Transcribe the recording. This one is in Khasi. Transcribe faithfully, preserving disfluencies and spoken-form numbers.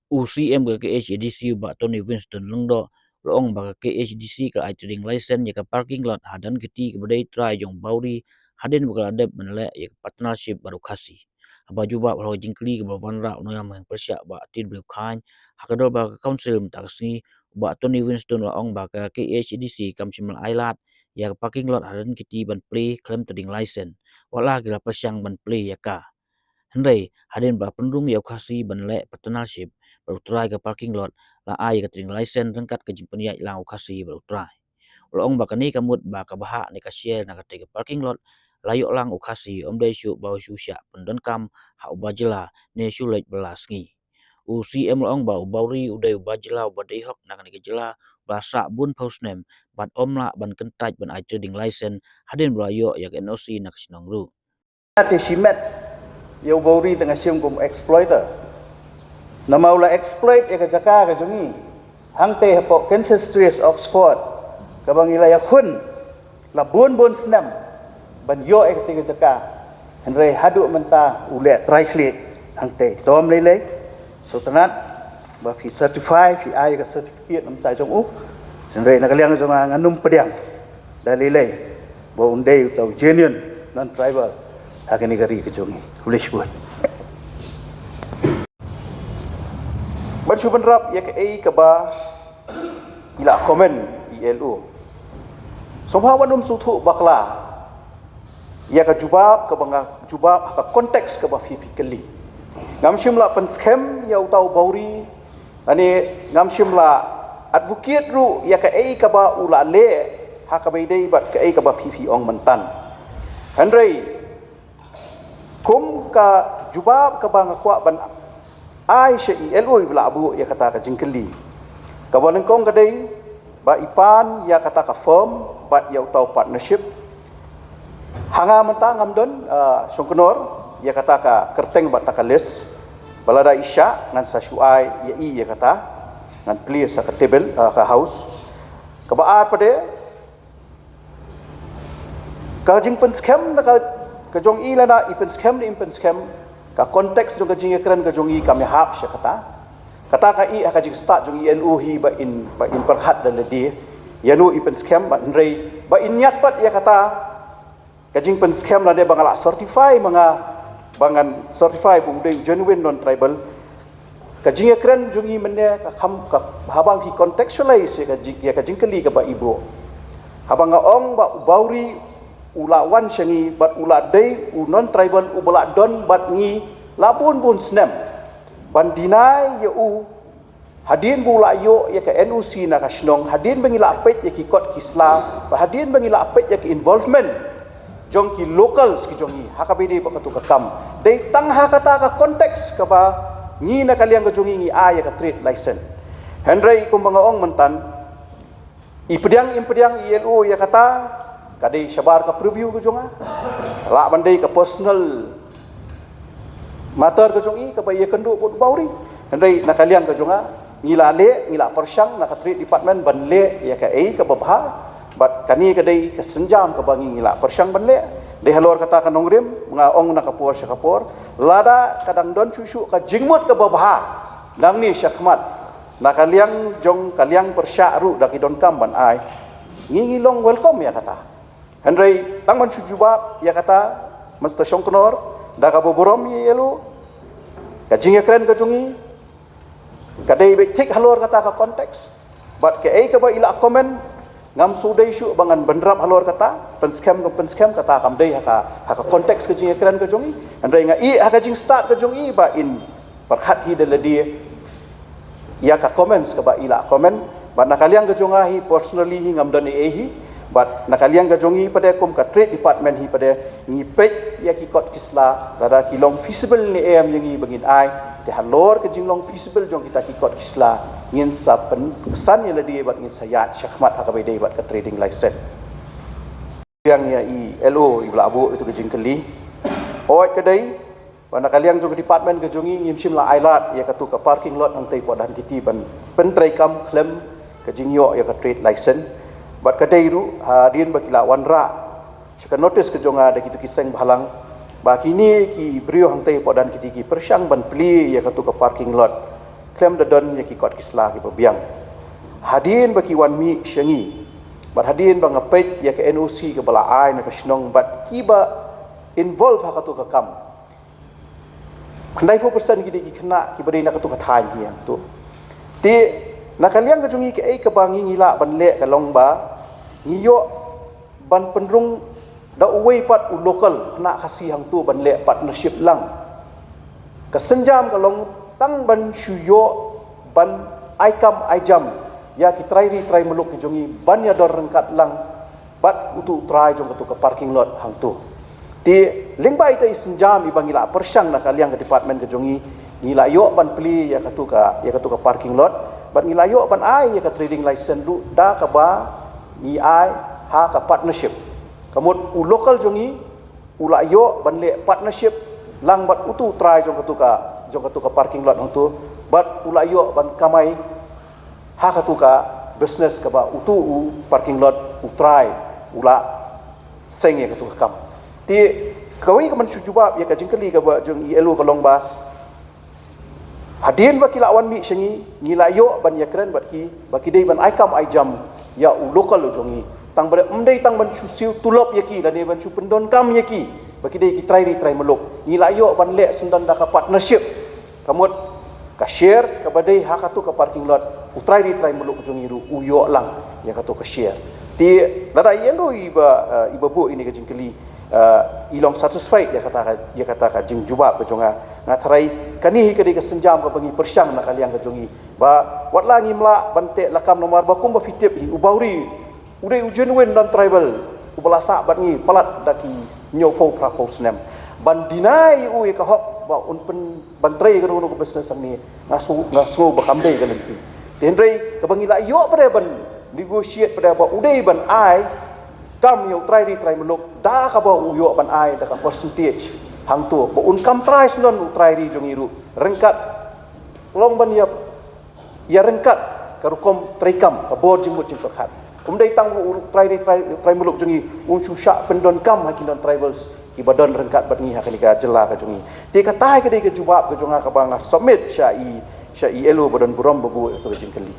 U C M ka K H A D C u Bah Tony Winston Lyngdoh u la ong ba ka K H A D C ka la ai trading license ïa ka parking lot ha Dankiti kaba dei trai jong Bawri hadien ba ka la dep ban leh ïa ka partnership bad u Khasi. Haba jubab halor ka jingkylli kaba wanrah u nongïalam pyrshah Bah T W Chyne ha ka dorbar ka council mynta ka sngi, u Bah Tony Winston u la ong ba ka K H A D C kam shym la ai lad ïa ka parking lot ha Dankiti ban plie khlem trading license, wat la ki la pyrshang ban plie ïa ka. Hynrei hadien ba la pynrung ïa u Khasi ban leh partnership bad u trai ka parking lot, la ai ïa ka trading license ryngkat ka jingpynïaid lang u Khasi bad u trai. U la ong ba kane ka mut ba ka bhah ne ka share na katei ka parking lot la ïoh lang u Khasi, ym dei shuh ba u shu shah pyndonkam ha u Bah jylla ne shu leit bylla sngi. U C M u la ong ba u Bawri u dei u Bah jylla uba dei hok na kane ka jylla, ba sah bun phew snem bad ym lah ban kyntait ban ai trading license hadien ba la ïoh ïa ka N O C na ka shnong ruh. Te shimet ïa u Bawri te nga shim kum exploiter. Namar u la exploit ïa ka jaka ka jong ngi hangtei hapoh Kansas Street, Oxford, kaba ngi la ïakhun la bun bun snem ban ïoh ïa katei ka jaka. Hynrei haduh mynta u leh trai khlieh hangtei. Tom lei lei. Sngewtynnat ba phi certify, phi ai ka certificate na bynta jong u. Hynrei na ka liang jong nga, ngan ym pdiang da lei lei ba un dei uta u genuine non-tribal ha kane ka ri ka jong ngi. Khublei shibun. Ban shu bynrap ïa kaei kaba i la comment i L O. Sngewbha wat nym sngewthuh bakla ïa ka jubab kaba nga jubab ha ka context kaba phi phi kylli. Ngam shym la pynskhem ïa uta u Bawri, lane ngam shym la advocate ruh ïa kaei kaba u la leh ha kaba ïadei bad kaei kaba phi phi ong mynta. Hynrei kum ka jubab kaba nga kwah ban ai sha i L O iba la buh ïa kata ka jingkylli. Kaba nyngkong ka dei ba i pan ïa kata ka firm bad ïa uta u partnership. Ha nga mynta ngam don, ah, shongknor ïa kata ka kyrteng bad ta ka list. Ba lada i shah ngan sa shu ai ïa i ïa kata, ngan plie sa ka table, ah, ka house. Kaba ar pat de, ka jingpynskhem na ka, ka jong i lane i pynskhem ne im pynskhem, ka context jong ka jingïakren ka jong i kam ïahap sha kata. Kata ka i ha ka jingstad jong i L O hi ba in, ba in pyrkhat da lade ïa no i pynskhem, ba hynrei ba in ñiad pat ïa kata ka jingpynskhem lane ba nga la certify ma nga, ba ngan certify ba u dei u genuine non-tribal. Ka jingïakren jong i mynne ka kham ka, haba ngi contextualize ïa ka jing, ïa ka jingkylli kaba i buh. Haba nga ong ba u Bawri u la wan sha ngi bad u la dei u non-tribal uba la don bad ngi la bun bun snem. Ban deny ïa u hadien ba u la ïoh ïa ka N O C na ka shnong, hadien ba ngi la peit ïa ki kot ki sla, bad hadien ba ngi la peit ïa ki involvement jong ki locals ki jong ngi ha kaba ïadei bad katu ka kam. Dei tang ha kata ka context kaba ngi na ka liang ka jong ngi ngi ai ïa ka trade license. Hynrei kumba nga ong mynta, i pdiang im pdiang i L O ïa kata ka dei shabar ka purview ka jong nga. Lah ban dei ka personal matter ka jong i kaba ïakynduh bad u Bawri. Hynrei na ka liang ka jong nga, ngi la leh, ngi la pyrshang na ka trade department ban leh ïa kaei kaba bha. Bad kane ka dei ka sienjam kaba ngi, ngi la pyrshang ban leh. Dei halor kata ka nongrim, nga ong na ka por sha ka por, lada ka dang don shuh shuh ka jingmut kaba bha nangne shakhmat na ka liang jong ka liang pyrshah ruh da ki donkam ban ai, ngi ngi long welcome ïa kata. Hynrei tang ban shu jubab ïa kata, Mister Shongknor, da kaba burom ïa i L O, ka jingïakren ka jong i ka dei beit thik halor kata ka context. Bad kaei kaba i la comment, ngam shu dei shuh ba ngan bynrap halor kata, pynskhem kam pynskhem, kata kam dei ha ka, ha ka context ka jingïakren ka jong i. Hynrei nga ïeh ha ka jingstad ka jong i ba in pyrkhat hi da lade ïa ka comments kaba i la comment. Bad na ka liang ka jong nga hi personally hi ngam don ei ei hi. Bad na ka liang ka jong i pat de kum ka trade department hi pat de ngi peit ïa ki kot ki sla lada ki long feasible ne em ïa ngi ba ngin ai. Te halor ka jinglong feasible jong kita ki kot ki sla ngin sa pynsan ïa lade bad ngin sa ïaid shakhmat ha kaba ïadei bad ka trading license. Pdiang ïa i L O iba la buh ïa itu ka jingkylli. Hooid ka dei ba na ka liang jong ka department ka jong i ngim shym la ai lad ïa katu ka parking lot hangtei hapoh Dankiti ban pyntreikam khlem ka jingïoh ïa ka trade license. Bad ka dei ruh hadien ba ki la wanrah sha ka notice ka jong nga da kitu ki seng bhalang ba kine ki briew hangtei hapoh Dankiti ki pyrshang ban plie ïa katu ka parking lot. khlem da don ïa ki kot ki sla kiba biang. Hadien ba ki wan mih sha ngi, bad hadien ba nga peit ïa ka N O C kaba la ai na ka shnong bad kiba involve ha katu ka kam, khyndai phew percent ki dei ki khynnah kiba dei na katu ka thaiñ hi hangtu. Te na ka liang ka jong ngi, kaei kaba ngi ngi lah ban leh ka long ba ngi ïoh ban pynrung da uwei pat u local khynnah Khasi hangtu ban leh partnership lang. Ka sienjam ka long tang ban shu ïoh ban ai kam ai jam ïa ki trai ri trai muluk ki jong ngi ban ïadon ryngkat lang bad utu u trai jong katu ka parking lot hangtu. Te lyngba ita i sienjam iba ngi la pyrshang na ka liang ka department ka jong ngi, ngi la ïoh ban plie ïa katu ka, ïa katu ka parking lot bad ngi la ïoh ban ai ïa ka trading license ruh da kaba ngi ai ha ka partnership. Ka mut u local jong ngi u la ïoh ban leh partnership lang bad utu u trai jong katu ka, jong katu ka parking lot hangtu, bad u la ïoh ban kamai ha katu ka business kaba utu u parking lot u trai u la seng ïa katu ka kam. Te kawei ka ban shu jubab ïa ka jingkylli kaba jong i Elo ka long ba hadien ba ki la wan mih sha ngi, ngi la ïoh ban ïakren bad ki ba ki dei ban ai kam ai jam ïa u local u jong ngi. Tang ba ym dei tang ban shu siew tulop ïa ki lane ban shu pyndonkam ïa ki ba ki dei ki trai ri trai muluk. Ngi la ïoh ban leh syndon da ka partnership. Ka mut ka share kaba dei ha katu ka parking lot, u trai ri trai muluk jong ngi ruh u ïoh lang ïa katu ka share. Te lada i Elo iba, eh, iba buh ïa kane ka jingkylli, eh, i long satisfied ïa kata ka, ïa kata ka jingjubab ka jong nga. Nga tharai kane hi ka dei ka sienjam kaba ngi pyrshang na ka liang ka jong ngi ba wat la ngim lah ban teh lakam namar ba kumba phi tip hi u Bawri u dei u genuine non-tribal uba la sah bad ngi palat da ki hynñiew phew phra phew snem. Ban deny ïa u ïa ka hok ba un pyn, ban trei ïa kano kano ka business hangne, nga sngew, nga sngew ba kam dei ka lynti. Te hynrei kaba ngi la ïoh pat de ban negotiate pat de ba u dei ban ai kam ïa u trai ri trai muluk da kaba u ïoh ban ai da ka percentage hangtu ba un kam trai syndon u trai ri jong ngi ruh ryngkat long ban ïa, ïa ryngkat ka rukom treikam ka bor jingmut jingpyrkhat. Ym dei tang u trai ri trai, trai muluk jong ngi un shu shah pyndonkam ha ki non-tribals kiba don ryngkat bad ngi ha kane ka jylla ka jong ngi. Te kata hi ka dei ka jubab ka jong nga kaba nga submit sha i, sha i Elo ba don burom ba buh ïa katu ka jingkylli.